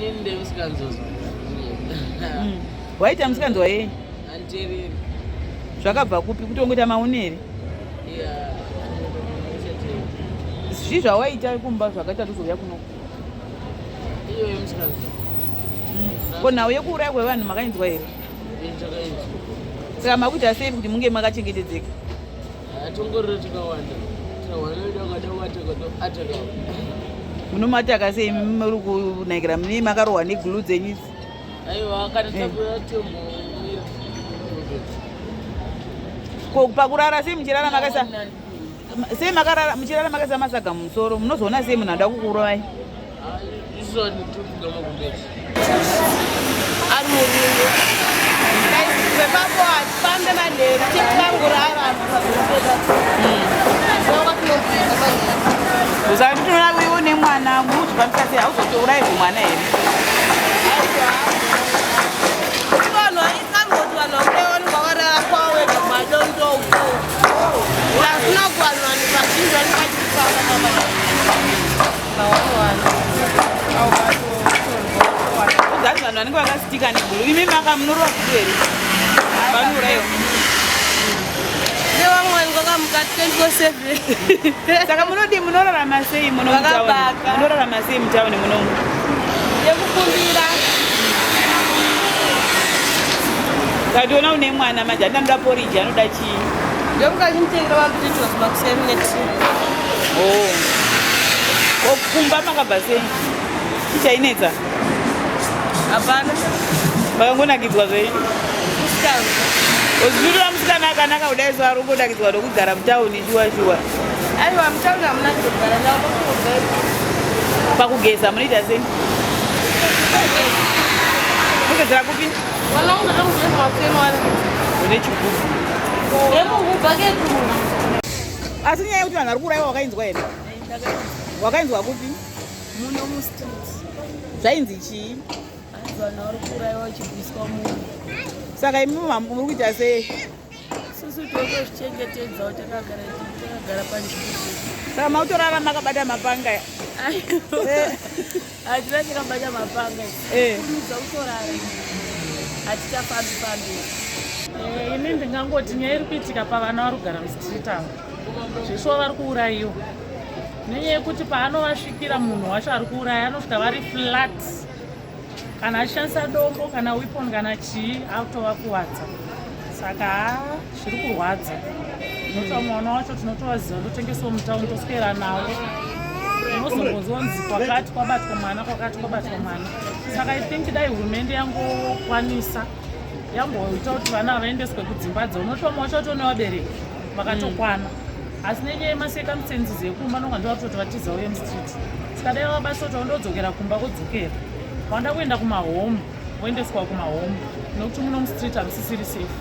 Inini ndemusikanzwa. Waita musikanzwa yei? Anditereri. Zvakabva kupi kuti ongoita maune here? Yeah. Zvii zvawaita kumba zvakaita tozouya kuno? Iyo yemusikanzwa. Ko nhau yekuuraya kwevanhu makainzwa here? Ndakainzwa. Saka makuita sei kuti munge makachengetedzeka? Tongorora takawanda. Tawanda wakada kuataka toataka. Munomataka sei muri kunakira mune makarohwa negulu dzenyu idzi? Aiwa kana tapera tombomira. Ko pakurara sei muchirara makaisa sei makarara muchirara makaisa masaga mumusoro munozoona sei munhu anoda kukurovai? Isu tinofuga magumbezi. Ari murume vepapo hatifambe manheru, tikangorara. Saka tinoona iwe nemwana munozvifambisa sei? Hauzotourayirwi mwana here? Vanhu vaisangoti vanhu vakurevanhu vakarara kwavo wega kumadondo uko, pasina kuvanhu, vanhu vazhinji vanenge vachifamba mawanwani. Udzati vanhu vanenge vakasitika negulu. Imi maka munorova gulu here? Vanourayiwa. Nevamwe vanhu vakamuka 24/7. Saka munodii, munorarama sei muno mutauni? Vakabaka. Munorarama sei mutauni munomu? Yekukumbira. Kationa une mwana manje andina anoda poriji, anoda chii? Ndomukachimutengera mapotatoes makuseni netii. Oh. Ko kumba makabva sei? Chichainetsa? Hapana. Makangonakidzwa zvenyu? Musikana. Uzvinotora musikana akanaka kudai so ari kungonakidzwa nokugara mutauni shuwa shuwa. Aiwa, mutauni hamuna kugara navo. Pakugeza munoita sei? Mugezera kupi? Vana ungoda kugeza makuseni wani. Une chigubhu. Yemubhaketu. Asi nyaya yekuti vanhu vari kuurayiwa wakainzwa here? Wakainzwa kupi? Muno mustreet. Zvainzi chii? Hanzi vanhu vari kuurayiwa vachibviswa munhu. Saka imi muri kuita sei? Susu totozvichengetedzawo, takagara panzvimbo pedu. Saka mautorara makabata mapanga? Hatina takabata mapanga. Kurumidza kutorara, hatichafambi fambi. Ini ndingangoti nyaya iri kuitika pavana vari kugara mustreet ava, zveshuwa vari kuurayiwa nenyaya yekuti paanovasvikira munhu wacho ari kuuraya anosvika vari flat, kana achishandisa dombo kana weapon kana chii, akutovakuvadza. Saka haa, zviri kurwadza nokuti vamwe vana wacho tinotovaziva, ndotengeswa mutauni, toswera navo, unozongonzonzi kwakati kwabatwa mwana, kwakati kwabatwa mwana. Saka I think dai hurumende yangokwanisa yamboita kuti vana vaendeswe kudzimba dzavo, nokuti vamwe vacho vatone vabereki vakatokwana, asi nenyaya yemacircumstances ekumba nonga ndovatoti vatiza uye mustreet. Saka dai vabatsira kuti vandodzokera kumba vodzokera, vanoda kuenda kumahome voendeswa kumahome, nokuti muno mustreet hamusisiri safe.